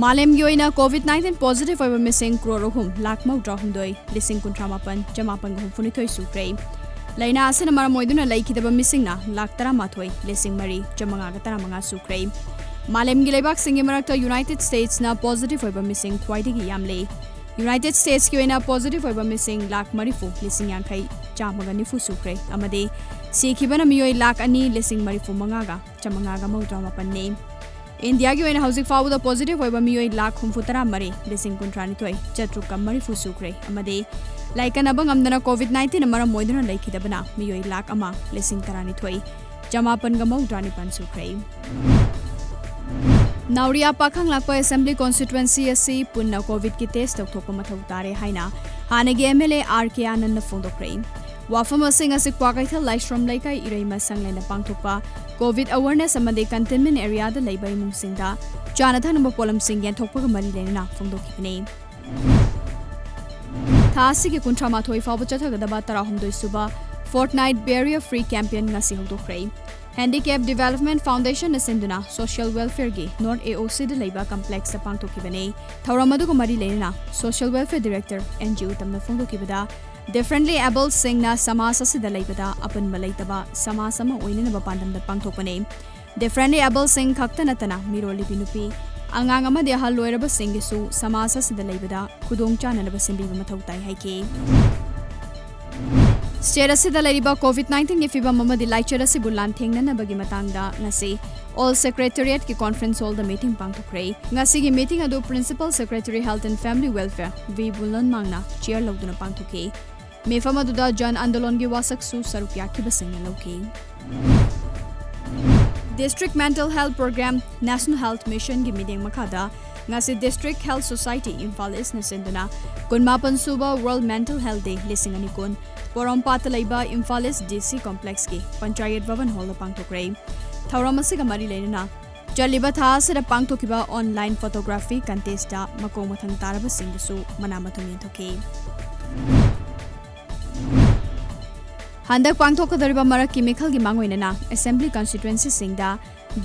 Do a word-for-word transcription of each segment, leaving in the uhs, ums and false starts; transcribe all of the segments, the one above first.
ꯃꯥꯂꯦꯝꯒꯤ ꯑꯣꯏꯅ COVID nineteen positive ꯑꯣꯏꯕ ꯃꯤꯁꯤꯡ ꯀ꯭ꯔꯣꯔ ꯑꯍꯨꯝ ꯂꯥꯈ ꯃꯧꯗ꯭ꯔꯥ ꯍꯨꯝꯗꯣꯏ ꯂꯤꯁꯤꯡ ꯀꯨꯟꯊ꯭ꯔꯥ ꯃꯥꯄꯟ ꯆꯃꯥꯄꯟꯒ ꯍꯨꯝꯐꯨꯅꯤꯊꯣꯏ ꯁꯨꯈ꯭ꯔꯦ꯫ ꯂꯥꯏꯅꯥ ꯑꯁꯤꯅ ꯃꯔꯝ ꯑꯣꯏꯗꯨꯅ ꯂꯩꯈꯤꯗꯕ ꯃꯤꯁꯤꯡꯅ ꯂꯥꯈ ꯇꯔꯥꯃꯥꯊꯣꯏ ꯂꯤꯁꯤꯡ ꯃꯔꯤ ꯆꯃꯉꯥꯒ ꯇꯔꯥꯃꯉꯥ ꯁꯨꯈ꯭ꯔꯦ꯫ ꯃꯥꯂꯦꯝꯒꯤ ꯂꯩꯕꯥꯛꯁꯤꯡꯒꯤ ꯃꯔꯛꯇ ꯌꯨꯅꯥꯏꯇꯦꯗ ꯁ꯭ꯇꯦꯠꯁꯅ positive ꯑꯣꯏꯕ ꯃꯤꯁꯤꯡ ꯈ꯭ꯋꯥꯏꯗꯒꯤ ꯌꯥꯝꯂꯦ꯫ ꯌꯨꯅꯥꯏꯇꯦꯗ ꯁ꯭ꯇꯦꯠꯁꯀꯤ ꯑꯣꯏꯅ positive ꯑꯣꯏꯕ ꯃꯤꯁꯤꯡ ꯂꯥꯈ ꯃꯔꯤꯐꯨ ꯂꯤꯁꯤꯡ ꯌꯥꯡꯈꯩ ꯆꯥꯝꯃꯒ ꯅꯤꯐꯨ ꯁꯨꯈ꯭ꯔꯦ ꯑꯃꯗꯤ ꯁꯤꯈꯤꯕꯅ ꯃꯤꯑꯣꯏ ꯂꯥꯈ ꯑꯅꯤ ꯂꯤꯁꯤꯡ ꯃꯔꯤꯐꯨ ꯃꯉꯥꯒ ꯆꯃꯉꯥꯒ ꯃꯧꯗ꯭ꯔꯥ ꯃꯥꯄꯟꯅꯤ꯫ ꯏꯟꯗꯤꯌꯥꯒꯤ ꯑꯣꯏꯅ ꯍꯧꯖꯤꯛ ꯐꯥꯎꯕꯗ positive ꯑꯣꯏꯕ ꯃꯤꯑꯣꯏ ꯂꯥꯈ ꯍꯨꯝꯐꯨ ꯇꯔꯥ ꯃꯔꯤ ꯂꯤꯁꯤꯡ ꯀꯨꯟꯊ꯭ꯔꯥ ꯅꯤꯊꯣꯏ ꯆꯥꯇ꯭ꯔꯨꯛꯀ ꯃꯔꯤꯐꯨ ꯁꯨꯈ꯭ꯔꯦ ꯑꯃꯗꯤ ꯂꯥꯏꯀꯠꯅꯕ ꯉꯝꯗꯅ COVID nineteenꯅ ꯃꯔꯝ ꯑꯣꯏꯗꯨꯅ ꯂꯩꯈꯤꯗꯕꯅ ꯃꯤꯑꯣꯏ ꯂꯥꯈ ꯑꯃ ꯂꯤꯁꯤꯡ ꯇꯔꯥꯅꯤꯊꯣꯏ ꯆꯃꯥꯄꯟꯒ ꯃꯧꯗ꯭ꯔꯥ ꯅꯤꯄꯥꯟ ꯁꯨꯈ꯭ꯔꯦ꯫ ꯅꯥꯎꯔꯤꯌꯥ ꯄꯥꯈꯪ ꯂꯥꯛꯄ Assembly Constituency ꯑꯁꯤ ꯄꯨꯟꯅ COVIDꯀꯤ test ꯇꯧꯊꯣꯛꯄ ꯃꯊꯧ ꯇꯥꯔꯦ ꯍꯥꯏꯅ ꯍꯥꯟꯅꯒꯤ MLA R K Anandꯅ ꯐꯣꯡꯗꯣꯛꯈ꯭ꯔꯦ꯫ ꯋꯥꯐꯝ ꯑꯁꯤ ꯉꯁꯤ ꯀ꯭ꯋꯥꯀꯩꯊꯦꯜ ꯂꯥꯏꯁ꯭ꯔꯝ ꯂꯩꯀꯥꯏ ꯏꯔꯩꯃ ꯁꯪꯂꯦꯟꯗ ꯄꯥꯡꯊꯣꯛꯄ COVID awareness ꯑꯃꯗꯤ containment areaꯗ ꯂꯩꯕ ꯏꯃꯨꯡꯁꯤꯡꯗ ꯆꯥꯅ ꯊꯛꯅꯕ ꯄꯣꯠꯂꯝꯁꯤꯡ ꯌꯦꯟꯊꯣꯛꯄꯒ ꯃꯔꯤ ꯂꯩꯅꯅ ꯐꯣꯡꯗꯣꯛꯈꯤꯕꯅꯤ꯫ ꯊꯥ ꯑꯁꯤꯒꯤ ꯀꯨꯟꯊ꯭ꯔꯥ ꯃꯥꯊꯣꯏ ꯐꯥꯎꯕ ꯆꯠꯊꯒꯗꯕ ꯇꯔꯥꯍꯨꯝꯗꯣꯏ ꯁꯨꯕ Fortnite Barrier Free Campaign ꯉꯁꯤ ꯍꯧꯗꯣꯛꯈ꯭ꯔꯦ꯫ Handicap Development Foundationꯅ ꯁꯤꯟꯗꯨꯅ Social Welfareꯒꯤ North AOCꯗ ꯂꯩꯕ complexꯇ ꯄꯥꯡꯊꯣꯛꯈꯤꯕꯅꯤ꯫ ꯊꯧꯔꯝ ꯑꯗꯨꯒ ꯃꯔꯤ ꯂꯩꯅꯅ Social Welfare Director N G ꯎꯇꯝꯅ ꯐꯣꯡꯗꯣꯛꯈꯤꯕꯗ, differently abledꯁꯤꯡꯅ ꯁꯃꯥꯖ ꯑꯁꯤꯗ ꯂꯩꯕꯗ ꯑꯄꯨꯟꯕ ꯂꯩꯇꯕ ꯁꯃꯥꯖ ꯑꯃ ꯑꯣꯏꯅꯅꯕ ꯄꯥꯟꯗꯝꯗ ꯄꯥꯡꯊꯣꯛꯄꯅꯤ꯫ Differently abledꯁꯤꯡ ꯈꯛꯇ ꯅꯠꯇꯅ ꯃꯤꯔꯣꯜꯂꯤꯕꯤ ꯅꯨꯄꯤ, ꯑꯉꯥꯡ ꯑꯃꯗꯤ ꯑꯍꯜ ꯑꯣꯏꯔꯕꯁꯤꯡꯒꯤꯁꯨ ꯁꯃꯥꯖ ꯑꯁꯤꯗ ꯂꯩꯕꯗ ꯈꯨꯗꯣꯡ ꯆꯥꯅꯅꯕ ꯁꯤꯟꯕꯤꯕ ꯃꯊꯧ ꯇꯥꯏ ꯍꯥꯏꯈꯤ꯫ State ꯑꯁꯤꯗ ꯂꯩꯔꯤꯕ COVID nineteenꯒꯤ ꯐꯤꯚꯝ ꯑꯃꯗꯤ ꯂꯥꯏꯆꯠ ꯑꯁꯤꯕꯨ ꯂꯥꯟꯊꯦꯡꯅꯅꯕꯒꯤ ꯃꯇꯥꯡꯗ ꯉꯁꯤ All Secretariatꯀꯤ conference hallꯗ meeting ꯄꯥꯡꯊꯣꯛꯈ꯭ꯔꯦ꯫ ꯉꯁꯤꯒꯤ meeting ꯑꯗꯨ Principal Secretary Health and Family Welfare V ꯕꯨꯂꯟꯃꯥꯡꯅ chair ꯂꯧꯗꯨꯅ ꯄꯥꯡꯊꯣꯛꯈꯤ꯫ ꯃꯤꯐꯝ ꯑꯗꯨꯗ ꯖꯟ ꯑꯟꯗꯣꯂꯟꯒꯤ ꯋꯥꯁꯛꯁꯨ ꯁꯔꯨꯛ ꯌꯥꯈꯤꯕꯁꯤꯡꯅ ꯂꯧꯈꯤ꯫ District Mental Health Program, National Health Missionꯒꯤ ꯃꯤꯠꯌꯦꯡ ꯃꯈꯥꯗ ꯉꯁꯤ District Health Society Imphal Eastꯅ ꯁꯤꯟꯗꯨꯅ ꯀꯨꯟꯃꯥꯄꯟ ꯁꯨꯕ World Mental Health Day ꯂꯤꯁꯤꯡ ꯑꯅꯤ ꯀꯨꯟ ꯄꯣꯔꯣꯝꯄꯥꯠꯇ ꯂꯩꯕ Imphal East DC Complexꯀꯤ Panchayat Bhavan Hallꯗ ꯄꯥꯡꯊꯣꯛꯈ꯭ꯔꯦ꯫ ꯊꯧꯔꯝ ꯑꯁꯤꯒ ꯃꯔꯤ ꯂꯩꯅꯅ ꯆꯠꯂꯤꯕ ꯊꯥ ꯑꯁꯤꯗ ꯄꯥꯡꯊꯣꯛꯈꯤꯕ online photography contestꯇ ꯃꯈꯣꯡ ꯃꯊꯪ ꯇꯥꯔꯕꯁꯤꯡꯗꯨꯁꯨ ꯃꯅꯥ ꯃꯊꯨꯝ ꯌꯦꯟꯊꯣꯛꯈꯤ꯫ ꯍꯟꯗꯛ ꯄꯥꯡꯊꯣꯛꯀꯗꯧꯔꯤꯕ ꯃꯔꯛꯀꯤ ꯃꯤꯈꯜꯒꯤ ꯃꯥꯡꯑꯣꯏꯅꯅ Assembly Constituencyꯁꯤꯡꯗ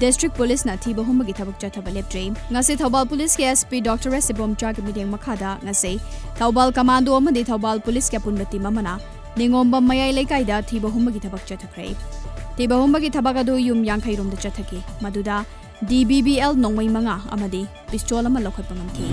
District Police ꯅ ꯊꯤꯕ ꯍꯨꯝꯕꯒꯤ ꯊꯕꯛ ꯆꯠꯊꯕ ꯂꯦꯞꯇ꯭ꯔꯤ꯫ ꯉꯁꯤ ꯊꯧꯕꯥꯜ Police ꯀꯤ S P Doctor S ꯏꯕꯣꯝꯆꯥꯒꯤ ꯃꯤꯠꯌꯦꯡ ꯃꯈꯥꯗ ꯉꯁꯤ ꯊꯧꯕꯥꯜ Commando ꯑꯃꯗꯤ ꯊꯧꯕꯥꯜ Police ꯀꯤ ꯑꯄꯨꯟꯕ team ꯑꯃꯅ ꯅꯤꯉꯣꯝꯕꯝ ꯃꯌꯥꯏ ꯂꯩꯀꯥꯏꯗ ꯊꯤꯕ ꯍꯨꯝꯕꯒꯤ ꯊꯕꯛ ꯆꯠꯊꯈ꯭ꯔꯦ꯫ ꯊꯤꯕ ꯍꯨꯝꯕꯒꯤ ꯊꯕꯛ ꯑꯗꯨ ꯌꯨꯝ ꯌꯥꯡꯈꯩ ꯔꯣꯝꯗ ꯆꯠꯊꯈꯤ꯫ ꯃꯗꯨꯗ D B B L ꯅꯣꯡꯃꯩ ꯃꯉꯥ ꯑꯃꯗꯤ pistol ꯑꯃ ꯂꯧꯈꯠꯄ ꯉꯝꯈꯤ꯫